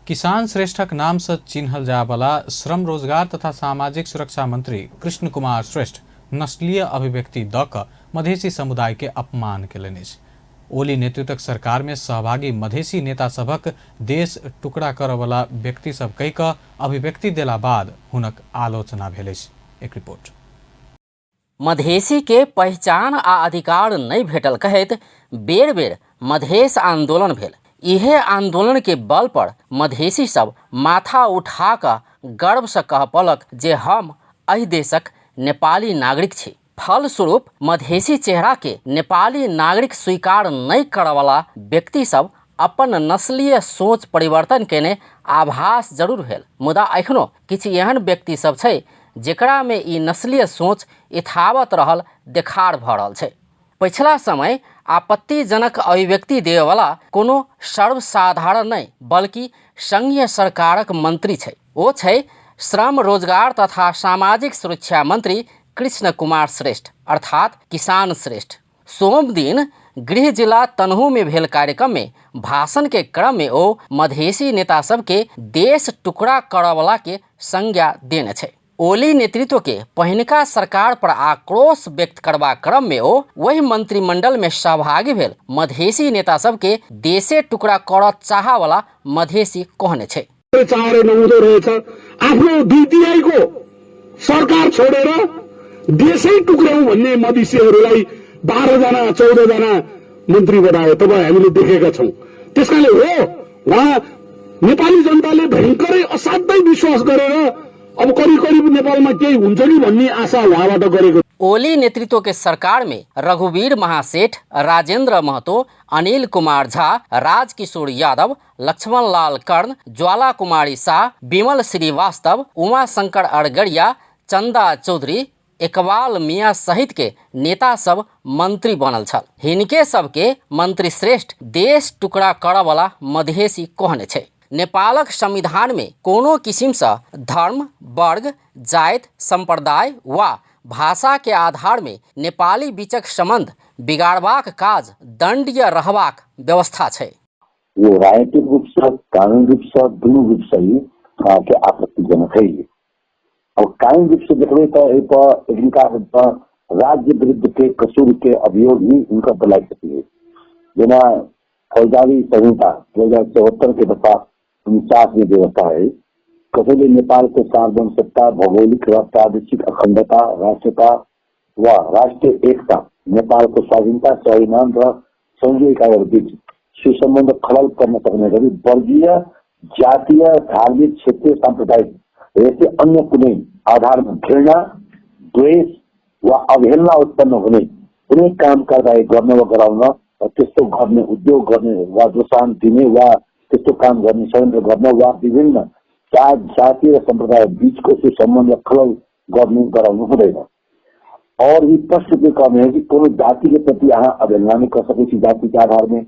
किसान श्रेष्ठक नाम से चिन्हल जायवला श्रम रोजगार तथा सामाजिक सुरक्षा मंत्री कृष्ण कुमार श्रेष्ठ नस्लीय अभिव्यक्ति दऽ कऽ मधेसी समुदाय के अपमान केलनि अछि। ओली नेतृत्वक सरकार में सहभागी मधेसी नेता सभक देश टुकड़ा करऽवला व्यक्ति सब कहि कऽ अभिव्यक्ति देला बाद हुनक आलोचना भेल अछि। एक रिपोर्ट। मधेसी के पहिचान आ अधिकार नहि भेटल कहैत बेर बेर मधेश आंदोलन भेल। इहे आंदोलन के बल पर मधेसी सब माथा उठा कऽ गर्व से कह पौलक जे हम एहि देशक नेपाली नागरिक छी। फलस्वरूप मधेसी चेहरा के नेपाली नागरिक स्वीकार नहि करऽवला व्यक्ति सब अपन नस्लीय सोच परिवर्तन केने आभास जरूर भेल, मुदा एखनो किछु एहन व्यक्ति सब छै जेकरा में ई नस्लीय सोच यथावत रहल देखार भऽ रहल छै। पछिला समय आपत्तिजनक अभिव्यक्ति देबयवला कोनो सर्वसाधारण नहि बल्कि संघीय सरकारक मंत्री छै। ओ छै श्रम रोजगार तथा सामाजिक सुरक्षा मंत्री कृष्ण कुमार श्रेष्ठ अर्थात किसान श्रेष्ठ। सोम दिन गृह जिला तनहू में भेल कार्यक्रम में भाषण के क्रम में ओ मधेसी नेता सबके देश टुकड़ा करऽवला के संज्ञा देने छै। ओली नेतृत्व के पहिनका सरकार पर आक्रोश व्यक्त करबा क्रम में ओ वही मंत्रिमंडल में सहभागी भेल मधेसी नेता सबके देशे टुकड़ा करऽ चाहवला मधेसी कहने छै। चाहेर नहुँदो रहेछ, आफ्नो दुई तिहाईको सरकार छोडेर देशै टुक्राउँ भन्ने मधेसीहरूलाई 12 जना 14 जना मन्त्री बनायो, तब हामीले देखेका छौँ। त्यसकारणले हो, उहाँ नेपाली जनताले भयङ्करै असाध्यै विश्वास गरेर अब करिब करिब नेपालमा केही हुन्छ कि भन्ने आशा उहाँबाट गरेको। ओली नेतृत्व के सरकार में रघुवीर महासेठ, राजेंद्र महतो, अनिल कुमार झा, राजकिशोर यादव, लक्ष्मण लाल कर्ण, ज्वाला कुमारी शाह, विमल श्रीवास्तव, उमा शंकर अरगरिया, चंदा चौधरी, इकबाल मियाँ सहित के नेता सब मंत्री बनल छल। हिनके सबके मंत्री श्रेष्ठ देश टुकड़ा करऽवला मधेसी कहने छै। नेपालक संविधान में कोनो किसिम से धर्म, वर्ग, जाति, संप्रदाय वा भाषा के आधार में नेपाली बीचक संबंध बिगाड़बाक काज दंडीय रहबाक व्यवस्था छै। यो राजनीतिक रूपसँ, कानूनी रूपसँ, दुनू रूपसँ ही अहाँके आपत्तिजनक है। अब कानूनी रूपसँ देखबै तऽ एहिपर हिनका राज्य विरुद्ध के कसूर के अभियोग ही हिनकर पर लागि सकैए। जेना फौजदारी संहिता 2074 के दफा 49 में व्यवस्था है, कसैले नेपालको सार्वभौम सत्ता, भौगोलिक र प्रादेशिक अखण्डता, राष्ट्रियता वा राष्ट्रिय एकता, नेपालको स्वाधीनता, स्वाभिमान र सङ्घीय इकाइहरू बीच सुसम्बन्ध खलल पर्न सक्ने गरी वर्गीय, जातीय, धार्मिक, क्षेत्रीय, साम्प्रदायिक र यस्तै अन्य कुनै आधारमा घृणा, द्वेष वा अवहेलना उत्पन्न हुने कुनै काम कारबाही गर्न वा गराउन र त्यस्तो गर्ने उद्योग गर्ने वा प्रोत्साहन दिने वा त्यस्तो काम गर्ने षड्यन्त्र गर्न वा विभिन्न जात, जाति र सम्प्रदाय बीचको सुसम्बन्ध खलल गर्ने गराउनु हुँदैन। और ई स्पष्ट रूपमे कहने है कि कोनो जाति के प्रति अहाँ अवहेलना नहि कऽ सकै छी जाति के आधार में,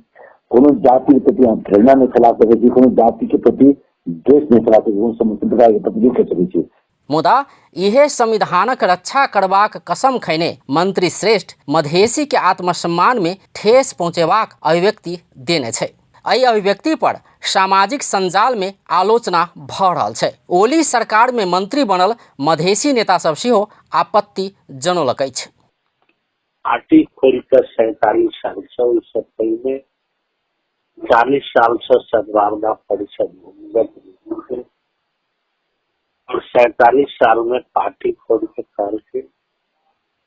कोनो जाति के प्रति अहाँ घृणा नहि फैला सकै छी, कोनो जाति के प्रति द्वेष नहि फैला सकै छी, कोनो सम्प्रदाय के प्रति नहि कऽ सकै छी। मुदा इहे संविधानक रक्षा करबाक कसम खैने मंत्री श्रेष्ठ मधेसी के आत्मसम्मान में ठेस पहुंचेबाक अभिव्यक्ति देने छै। एहि अभिव्यक्ति पर सामाजिक संजाल में आलोचना भऽ रहल छै। ओली सरकार में मंत्री बनल मधेसी नेता सब सेहो आपत्ति जनौलक अछि। पार्टी खोलि कऽ 47 सालसँ, ओहिसँ पहिने 40 सालसँ सद्भावना परिषद भूमिगत भेल और 47 साल में पार्टी खोल के कहलखिन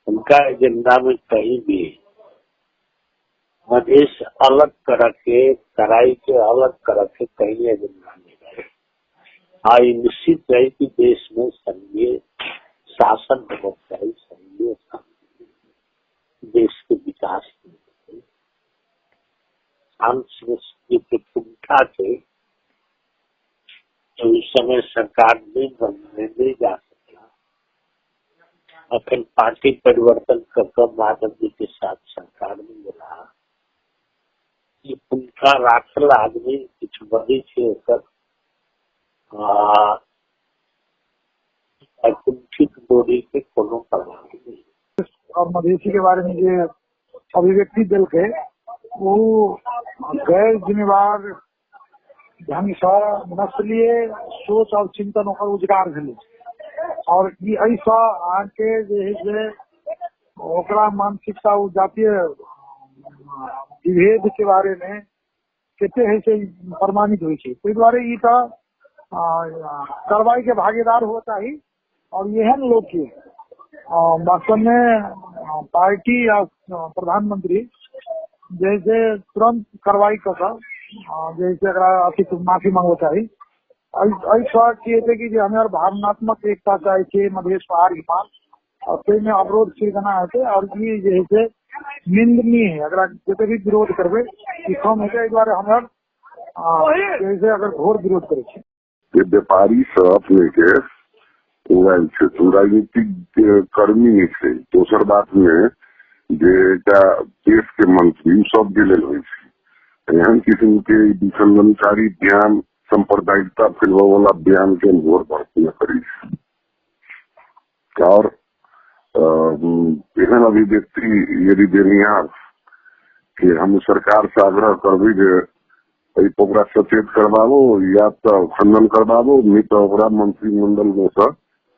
उनका एजेंडा में कहीं भी मधेश अलग कर के, तराई के अलग कर के कहीं एजेंडा नहीं रहे। हाँ, ये निश्चित रहे कि देश में संघीय शासन होना चाहिए, संघीय शासन देश के विकास में के कुंठा थे तो उस समय सरकार नहीं बनने नहीं जा सकला। अखन पार्टी परिवर्तन कर कऽ माधव जी के साथ सरकार में गेला। ई कुंठा राखल आदमी किछु बजै छै ओकर कुंठित बोली के कोनो प्रभाव नहीं। और मधेसी के बारे में जे अभिव्यक्ति देलकै वो गैर जिम्मेवार ढंगसँ नस्लीय सोच आओर चिंतन ओकर उजगार भेलै। आओर ई एहिसँ अहाँके जे है से ओकरा मानसिकता ओ जातीय विभेद के बारे मे कते है से प्रमाणित होइ छै। ताहि दुआरे ई तऽ कार्रवाई के भागीदार हुअ चाही। आओर एहन लोक के वास्तव मे पार्टी या प्रधानमंत्री जे से तुरंत कार्रवाई कऽ कऽ जे से एकरा अथी माफी मांगो चाही। एहिसँ की हेतै कि जे हमे आर भावनात्मक एकता चाहै छियै मधेश पहाड़ हिमाल, आओर ताहिमे अवरोध सृजना हेतै। आओर ई जे है से निंदनीय है, एकरा जते भी विरोध करबै ई कम हेतै। एहि दुआरे हम आर जे है से अगर घोर विरोध करै छी। जे व्यापारी सब अपने के उड़ायल छै तऽ ओ राजनीतिक कर्मी नहि छै। दोसर बात मे जे एकटा देश के मंत्री ओ सबके लेल होइ छै। एहन किस्म के विखंडनकारी बयान, सांप्रदायिकता फैलबऽ वाला बयान के हम घोर भर्त्सना करै छी। और एहन अभिव्यक्ति यदि देनिहार के हम सरकार से आग्रह करबै जे एहि पर ओकरा सचेत करबाबो, या तऽ खंडन करबाबो, नहि तऽ ओकरा मंत्रिमंडल में से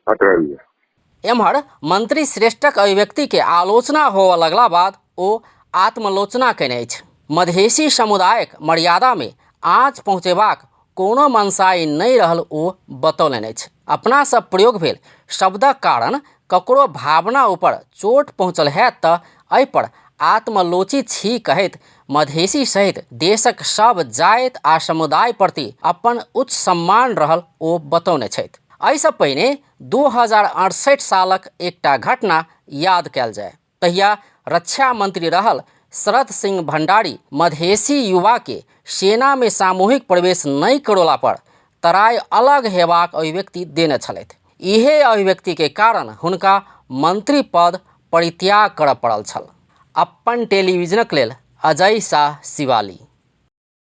हटायल जाय। एम्हर मंत्री श्रेष्ठक अभिव्यक्ति के आलोचना होअ लगला बाद ओ आत्मलोचना कयने अछि। मधेशी समुदायक मर्यादा मे आँच पहुँचेबाक कोनो मनसाय नहि रहल ओ बतौलनि अछि। अपना सब प्रयोग भेल शब्दक कारण ककरो भावना ऊपर चोट पहुँचल हैत तऽ एहि पर आत्मलोचित छी कहैत मधेशी सहित देशक सब जाति आ समुदाय प्रति अपन उच्च सम्मान रहल ओ बतौने छथि। एहिसँ पहिने 2068 सालक एकटा घटना याद कयल जाय। तहिया रक्षा मंत्री रहल शरद सिंह भंडारी मधेशी युवा के सेना में सामूहिक प्रवेश नहि करौला पर तराई अलग हेबाक अभिव्यक्ति देने छलथि। इहे अभिव्यक्ति के कारण हुनका मंत्री पद परित्याग करय पड़ल छल। अपन टेलीविजनक लेल अजय शाह शिवाली।